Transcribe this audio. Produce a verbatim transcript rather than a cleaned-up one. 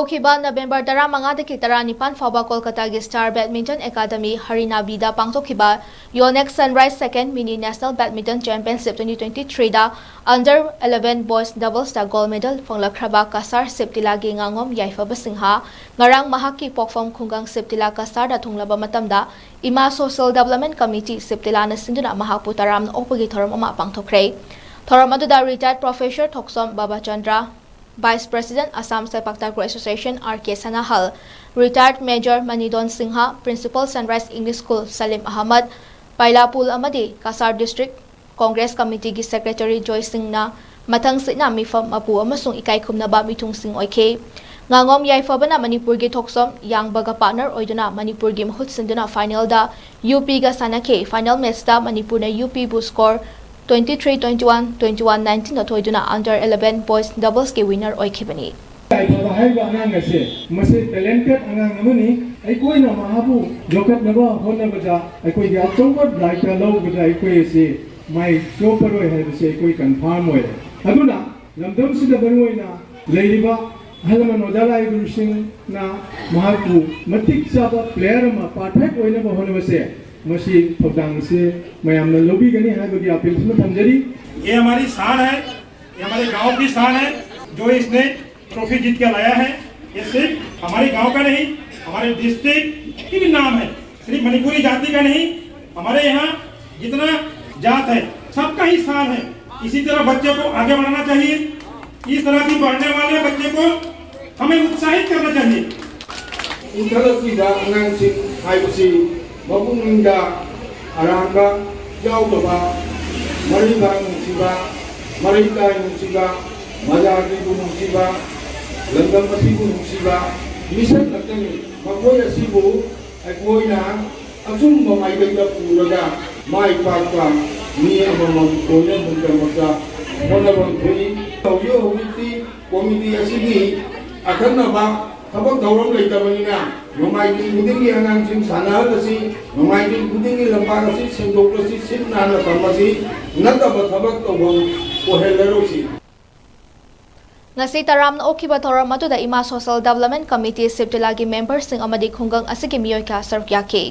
ꯍꯧꯈꯤꯕ ꯅꯕꯦꯝꯕꯔ ꯇꯔꯥꯃꯉꯥꯗꯒꯤ ꯇꯔꯥꯅꯤꯄꯥꯟ ꯐꯥꯎꯕ ꯀꯣꯜꯀꯇꯥꯒꯤ Star Badminton Academy ꯍꯔꯤꯅꯥꯕꯤꯗ ꯄꯥꯡꯊꯣꯛꯈꯤꯕ Yonex Sunrise Second Mini National Badminton Championship twenty twenty-threeꯗ Under eleven Boys Doublesꯇ gold medal ꯐꯪꯂꯛꯈ꯭ꯔꯕ Cachar ꯁꯤꯞꯇꯤꯂꯥꯒꯤ ꯉꯥꯉꯣꯝ ꯌꯥꯏꯐꯕ ꯁꯤꯡꯍ ꯉꯔꯥꯡ ꯃꯍꯥꯛꯀꯤ ꯄꯣꯛꯐꯝ ꯈꯨꯡꯒꯪ ꯁꯤꯞꯇꯤꯂꯥ ꯀꯁꯥꯔꯗ ꯊꯨꯡꯂꯕ ꯃꯇꯝꯗ ꯏꯃꯥ Social Development Committee ꯁꯤꯞꯇꯤꯂꯥꯅ ꯁꯤꯟꯗꯨꯅ ꯃꯍꯥꯛꯄꯨ ꯇꯔꯥꯝꯅ ꯑꯣꯛꯄꯒꯤ ꯊꯧꯔꯝ ꯑꯃ ꯄꯥꯡꯊꯣꯛꯈ꯭ꯔꯦ꯫ ꯊꯧꯔꯝ ꯑꯗꯨꯗ retired professor ꯊꯣꯛꯆꯣꯝ ꯕꯕꯥꯆꯟꯗ꯭ꯔ, Vice President Assam Sepak Takraw Association R K Sanahal, retired Major Manidon Singha, Principal Sunrise English School Salim Ahmad, Pailapul ꯑꯃꯗꯤ ꯀꯁꯥꯔ District Congress Committeeꯒꯤ Secretary ꯖꯣꯏ ꯁꯤꯡꯅ ꯃꯊꯪꯁꯤꯠꯅ ꯃꯤꯐꯝ ꯃꯄꯨ ꯑꯃꯁꯨꯡ ꯏꯀꯥꯏ ꯈꯨꯝꯅꯕ ꯃꯤꯊꯨꯡꯁꯤꯡ ꯑꯣꯏꯈꯤ꯫ ꯉꯥꯉꯣꯝ ꯌꯥꯏꯐꯕꯅ ꯃꯅꯤꯄꯨꯔꯒꯤ ꯊꯣꯛꯆꯣꯝ ꯌꯥꯡꯕꯒ partner ꯑꯣꯏꯗꯨꯅ ꯃꯅꯤꯄꯨꯔꯒꯤ ꯃꯍꯨꯠ ꯁꯤꯟꯗꯨꯅ finalꯗ UPꯒ ꯁꯥꯟꯅꯈꯤ꯫ Final matchꯇ ꯃꯅꯤꯄꯨꯔꯅ UPꯕꯨ score twenty three twenty one, twenty one nineteen ꯊꯣꯏꯗꯨꯅ Under eleven Boys Doublesꯀꯤ winner ꯑꯣꯏꯈꯤꯕꯅꯤ꯫ ꯌꯥꯏꯐꯕ ꯍꯥꯏꯔꯤꯕ ꯑꯉꯥꯡ ꯑꯁꯦ ꯃꯁꯤ talented ꯑꯉꯥꯡ ꯑꯃꯅꯤ꯫ ꯑꯩꯈꯣꯏꯅ ꯃꯍꯥꯛꯄꯨ ꯌꯣꯛꯈꯠꯅꯕ ꯍꯣꯠꯅꯕꯗ ꯑꯩꯈꯣꯏꯒꯤ ꯑꯆꯧꯕ ꯗꯥꯏꯇ ꯂꯧꯕꯗ ꯑꯩꯈꯣꯏ ꯑꯁꯤ ꯃꯥꯏ ꯆꯣꯞꯄꯔꯣꯏ ꯍꯥꯏꯕꯁꯤ ꯑꯩꯈꯣꯏ confirm ꯑꯣꯏꯔꯦ꯫ ꯑꯗꯨꯅ ꯂꯝꯗꯝꯁꯤꯗ ꯃꯔꯨꯑꯣꯏꯅ ꯂꯩꯔꯤꯕ ꯑꯍꯜ ꯂꯃꯟ ꯑꯣꯖꯥ ꯂꯥꯏ ꯒꯨꯔꯨꯁꯤꯡꯅ ꯃꯍꯥꯛꯄꯨ ꯃꯇꯤꯛ ꯆꯥꯕ player ꯑꯃ perfect ꯑꯣꯏꯅꯕ ꯍꯣꯠꯅꯕꯁꯦ ꯃꯁꯤ ꯊꯧꯗꯥꯡꯁꯦ ꯃꯌꯥꯝꯅ ꯂꯧꯕꯤꯒꯅꯤ ꯍꯥꯏꯕꯒꯤ appealꯁꯤꯃ ꯊꯝꯖꯔꯤ꯫ ये हमारी शान है, ये हमारे गांव की शान है, जो इसने ट्रॉफी जीत के लाया है। ये सिर्फ हमारे गांव का नहीं, हमारे डिस्ट्रिक्ट की भी नाम है। सिर्फ मणिपुरी जाति का नहीं, हमारे यहाँ जितना जात है, सबका ही शान है। इसी तरह बच्चों को आगे बढ़ाना चाहिए। इस तरह की बढ़ने वाले बच्चे को हमें उत्साहित करना चाहिए। ꯏꯟꯈꯠꯂꯛꯂꯤꯕ ꯑꯉꯥꯡꯁꯤꯡ ꯍꯥꯏꯕꯁꯤ ꯃꯄꯨꯛꯅꯤꯡꯗ ꯑꯔꯥꯟꯕ ꯌꯥꯎꯗꯕ, ꯃꯔꯩꯕꯥꯛ ꯅꯨꯡꯁꯤꯕ, ꯃꯔꯩꯀꯥꯏ ꯅꯨꯡꯁꯤꯕ, ꯃꯖꯥꯇꯤꯕꯨ ꯅꯨꯡꯁꯤꯕ, ꯂꯝꯗꯝ ꯑꯁꯤꯕꯨ ꯅꯨꯡꯁꯤꯕ ꯃꯤꯁꯛ ꯉꯥꯛꯇꯅꯤ꯫ ꯃꯈꯣꯏ ꯑꯁꯤꯕꯨ ꯑꯩꯈꯣꯏꯅ ꯑꯆꯨꯝꯕ ꯃꯥꯏꯀꯩꯗ ꯄꯨꯔꯒ ꯃꯥꯏ ꯄꯥꯛꯄ ꯃꯤ ꯑꯃꯃꯝ ꯑꯣꯏꯅꯕꯒꯤꯗꯃꯛꯇ ꯍꯣꯠꯅꯐꯝ ꯊꯣꯛꯏ꯫ ꯍꯧꯖꯤꯛ ꯍꯧꯖꯤꯛꯇꯤ ꯀꯣꯃꯤꯇꯤ ꯑꯁꯤꯒꯤ ꯑꯈꯟꯅꯕ ꯊꯕꯛ ꯊꯧꯔꯝ ꯂꯩꯇꯕꯅꯤꯅ ꯅꯣꯡꯃꯥꯏꯖꯤꯡ ꯈꯨꯗꯤꯡꯒꯤ ꯑꯉꯥꯡꯁꯤꯡ ꯁꯥꯟꯅꯍꯜꯂꯁꯤ, ꯅꯣꯡꯃꯥꯏꯖꯤꯡ ꯈꯨꯗꯤꯡꯒꯤ ꯂꯝꯄꯥꯛ ꯑꯁꯤ ꯁꯦꯡꯗꯣꯛꯂꯁꯤ, ꯁꯤꯠ ꯅꯥꯟꯅ ꯊꯝꯃꯁꯤ, ꯅꯠꯇꯕ ꯊꯕꯛ ꯇꯧꯐꯝ ꯑꯣꯏꯍꯜꯂꯔꯣꯏꯁꯤ꯫ ꯉꯁꯤ ꯇꯔꯥꯝꯅ ꯑꯣꯛꯈꯤꯕ ꯊꯧꯔꯝ ꯑꯗꯨꯗ ꯏꯃꯥ ꯁꯣꯁꯦꯜ ꯗꯦꯕꯂꯞꯃꯦꯟ ꯀꯃꯤꯇꯤ ꯁꯤꯞꯇꯤꯂꯥꯒꯤ ꯃꯦꯝꯕꯔꯁꯤꯡ ꯑꯃꯗꯤ ꯈꯨꯡꯒꯪ ꯑꯁꯤꯒꯤ ꯃꯤꯑꯣꯏ ꯀꯌꯥ ꯁꯔꯨꯛ ꯌꯥꯈꯤ꯫